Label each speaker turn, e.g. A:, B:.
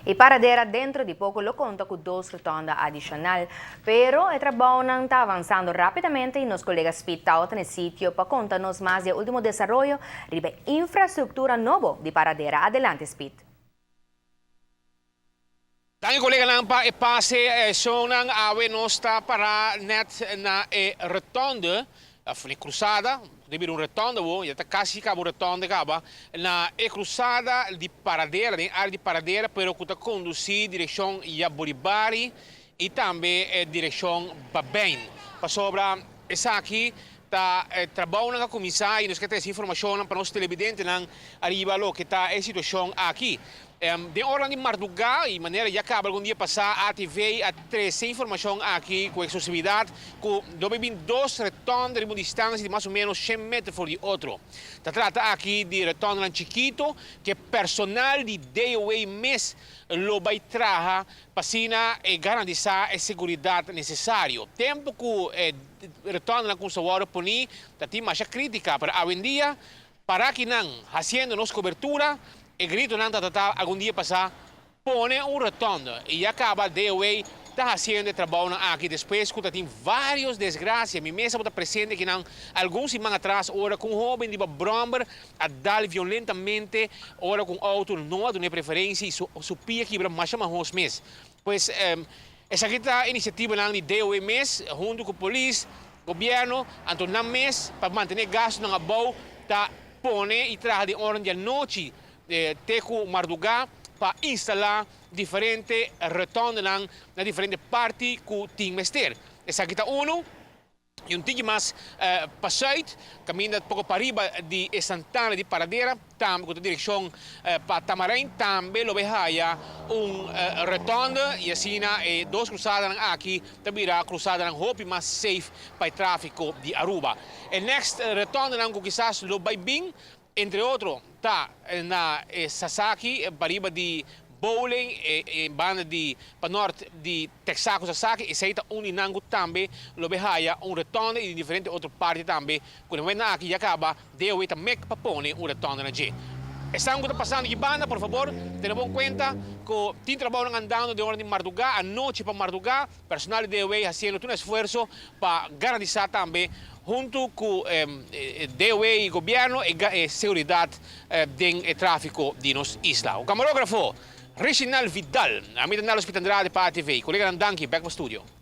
A: E Paradera dentro di poco lo conta cu dos rotonda adicional, pero e trabou ta avansando rapidamente y nos colega Speed ta na sitio pa conta nos mas di ultimo desaroyo riba infrastructura nobo di Paradera. Adelante, Speed.
B: Danki, colega, pa e pase. Sonang awe nos ta para net na e rotonde, a cruzada, debe un rotonde, ya ta casi caba rotonde caba, na e cruzada di Paradera, den area di Paradera, pero cu ta conduci direccion Jaburibari y tambe direccion Babijn. Pasobra esaki ta trabou a cuminsa y nos kier tin informacion pa nos televidentenan ariba loke ta e situacion aki. Den ora di marduga y manera ya caba algun dia pasa, ATV a trece informacion aki cu exclusividad cu lo bin dos rotonde di un distancia di mas o menos 100 meter for di otro. Ta trata aki di rotonde chikito cu personal di DOW mes lo bay traha pa asina garantisa e seguridad necesario. Tempo cu rotonde cu a poni, tin mas critica, pero hoy en dia, pa cu nan haciendo nos cobertura, e grito nan ta algun dia pasa: pone un rotonde. Y ya caba DOW ta haciendo e trabou aki despues cu tin varios desgracia. Mi mes ta presente aki nan algun siman atras, ora cu un hoben di brommer a dal violentamente ora cu auto no a duna preferencia y su pia kibra mas mas mes. Pues esaki ta iniciativa nan di DOW mes hunto cu polis, gobierno, anto nan mes pa mantene gasto nan abou ta pone y traha di ora di anochi te cu marduga pa instala diferente rotonde na diferente parti cu tin mester. Esaki ta uno y un tiki mas pa zuid, caminda poco pariba di Santana di Paradera, tambe cu direccion pa Tamarijn, tambe lo bay haya un rotonde y asina dos cruzada aki tambe cruzada hopi mas safe pa e trafico di Aruba. E next rotonde cu kisas lo bay bin, entre otro, ta na Sasaki, pariba di bowling e banda di pa nort di Texaco Sasaki, esey ta un cu tambe lo bay haya un rotonde y diferente otro parti tambe cu na aki ya caba DOW ta mek pa pone un rotonde na dje. Estamos pasando di banda, por fabor, tene bon cuenta cu tin trabou andando di ora di marduga, anochi pa marduga, personal di DOW haciendo un esfuerso pa garantisa tambe hunto cu DOW y gobierno e seguridad den trafico di nos isla. E camarografo Reginald Vidal, ami ta Nalo Andrade pa ATV. Colega, danki, back pa studio.